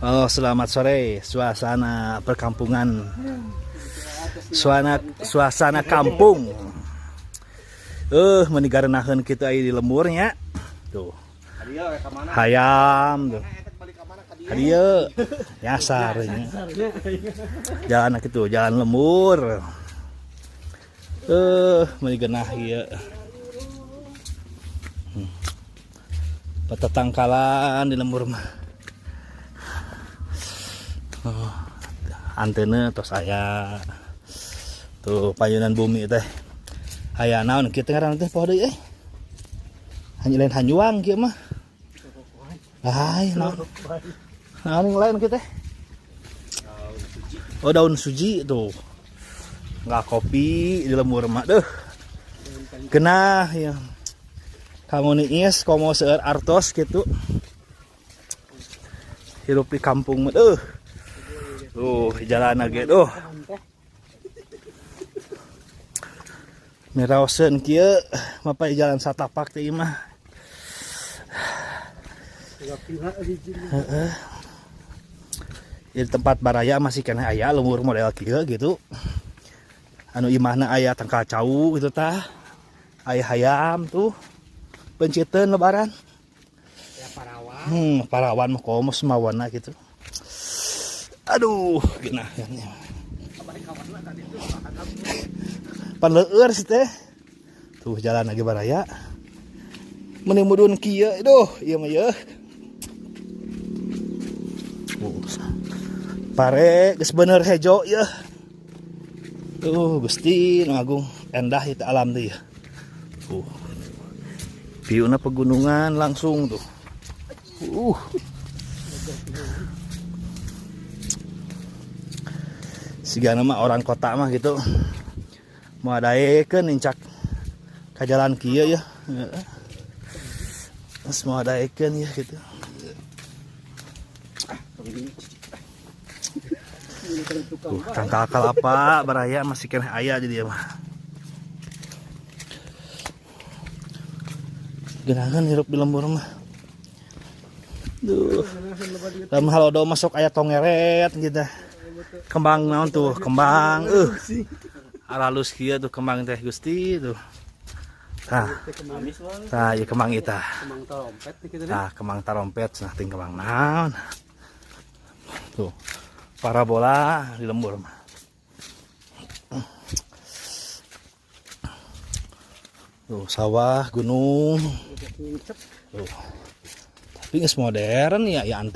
Oh, selamat sore. Suasana perkampungan. Suasana suasana kampung. Meni garenaheun kitu aya di lembur nya. Tuh. Hayam tuh. Hadieu nyasar nya. Jalan kitu, jalan lembur. Meni genah ieu. Patatangkalan di lembur mah. Oh, antena tos aya. Tuh payunan bumi teh. Aya naon kieu teh ngaranna teh poho deui euy. Hanya lain hanyuang kieu mah. Ay, naon. Naon yang lain kieu teh? Oh, daun suji tuh. Nggak kopi di lembur mah deuh. Genah ya. Kamu niis komo seueur artos gitu. Hirup di kampung mah deuh. Tuh, jalan lagi tuh. Miraoseun kieu mapai jalan satapak teh mah. Heeh. Di tempat baraya masih keneh aya lembur model kieu gitu. Anu imahna aya tangkal cau gitu tah. Aya hayam tuh. Penciteun lebaran. Ya parawan. Parawan mah komo semawana gitu. Aduh, genah ya. Pan leueur sih teh. Tuh jalan lagi baraya. Meni mudun kieu, aduh, ieu mah yeuh. Pare geus bener hejo yeuh. Tuh Gusti Nu Agung, endah itu alam teh ya. Tuh. Viewna pegunungan langsung tuh. Sigana mah orang kota mah gitu. Mau daekeun nincak ka jalan kieu ya. Terus mau daekeun ya gitu. Tuh, tangkal kelapa baraya masih keneh aya jadi ya mah. Genahan hirup di lembur mah. Duh. Lamun halodo masuk aya tongeret gitu. Kembang naon tuh, kembang Aralus kieu tuh kembang teh Gusti tuh. Tah. Tah, ieu kembang ieu tah. Kembang trompet kitu. Tah, kembang tarompet cenah ting kembang naon. Tuh. Parabola di lembur mah. Tuh, sawah, gunung. Tuh. Tapi geus modern ya, ya anti.